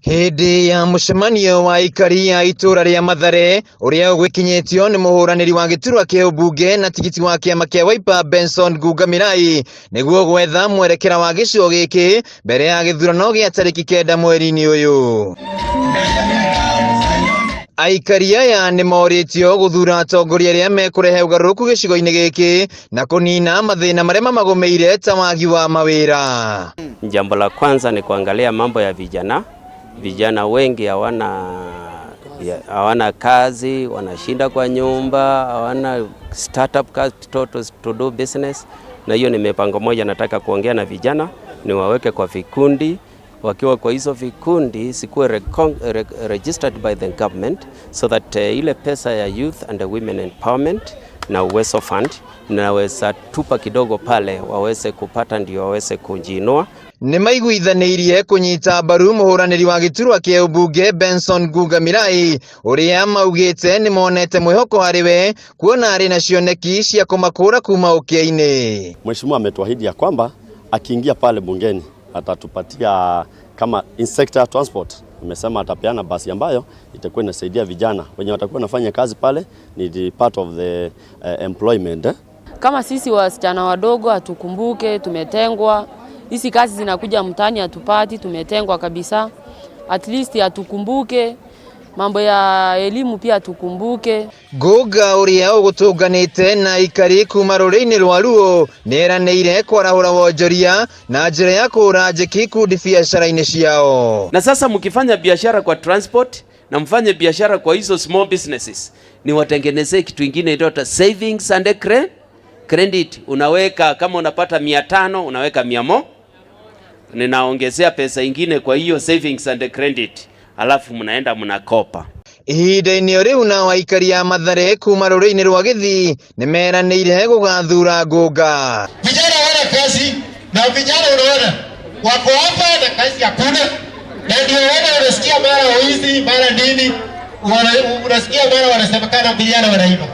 Hĩndĩ ya mũcemanio wa aikari a itũra rĩa Mathare ũrĩa ũgwĩkinyĩtio nĩ mũhũranĩri wa gĩturwa kĩa ũmbunge na tigiti wa kĩama kĩa Wiper Benson Ngunga Mirai nĩguo gwetha mwerekera wa gĩcigo gĩkĩ mbere ya gĩthurano gĩa tarĩki 9 mweri-inĩ ũyũ. Aikari aya nĩ morĩtio gũthura atongoria arĩa mekũrehe ũgarũrũku gĩcigo-inĩ gĩkĩ na kũnina mathĩna marĩa mamagũmĩire ta wagi wa mawĩra. Jambo la kwanza ni kuangalia mambo ya vijana. Vijana wengi hawana kazi, wanashinda kwa nyumba, hawana startup kazi to do business. Na hiyo ni mipango moja nataka kuongea na vijana, ni waweke kwa vikundi. Wakiwa kwa hizo vikundi sikuwe registered by the government so that ile pesa ya youth and the women empowerment na Uwezo Fund naweza tupa kidogo pale waweze kupata ndio waweze kujiinua. Nĩ maiguithanĩirie kũnyita mbaru mũhũranĩri wa gĩturwa kĩa ũmbunge Benson Ngunga Mirai ũrĩa maugĩte nĩ monete mwĩhoko harĩ we kuona arĩ na cioneki cia kũmakũra kuma ũkĩa-inĩ. Mheshimiwa ametuahidi ya kwamba akiingia pale bungeni atatupatia kama in sector transport. Amesema atapeana basi ambayo itakuwa inasaidia vijana wenye watakuwa wanafanya kazi pale, ni the part of the employment. Kama sisi wasichana wadogo hatukumbuke, tumetengwa. Hizi kazi zinakuja mtaani hatupati, tumetengwa kabisa. At least hatukumbuke mambo ya elimu pia tukumbuke. Ngunga ũrĩa ũgũtũnganĩte na aikari kuma rũrĩrĩ-inĩ rwa Luo nĩeranĩire kwarahũra wonjoria na njĩra ya kũhũra njeki ikundi biacara-inĩ ciao. Na sasa mkifanya biashara kwa transport na mfanye biashara kwa hizo small businesses, ni watengenezee kitu ingine inaitwa savings and credit. Unaweka kama unapata 500 unaweka 100, ninaongezea pesa ingine kwa hiyo savings and credit, alafu mnaenda mnakopa. Ihinda-inĩ o rĩu nao aikari a Mathare kuma rũrĩrĩ-inĩ rwa Gĩthii nĩmeranĩire gũgathura Ngunga. Vijana hawana kazi na vijana unaona wako hapa na kazi hakuna, na ndio wana unasikia mara wizi mara nini, unasikia mara wanasemekana vijana wanaiba.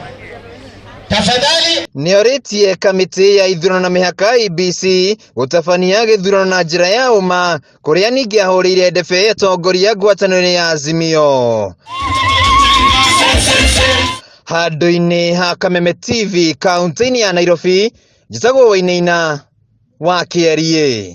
Tafadhali. Nĩorĩtie kamĩtĩ ya ithurano na mĩhaka IEBC gũtabania gĩthurano na njĩra ya ũma kũrĩa ningĩ ahũrĩire ndebe atongoria ngwatanĩro ya Azimio. Handũ-inĩ ha Kameme TV kaunti-inĩ ya Nairobi, njĩtagwo Wainaina wa Kĩeriĩ.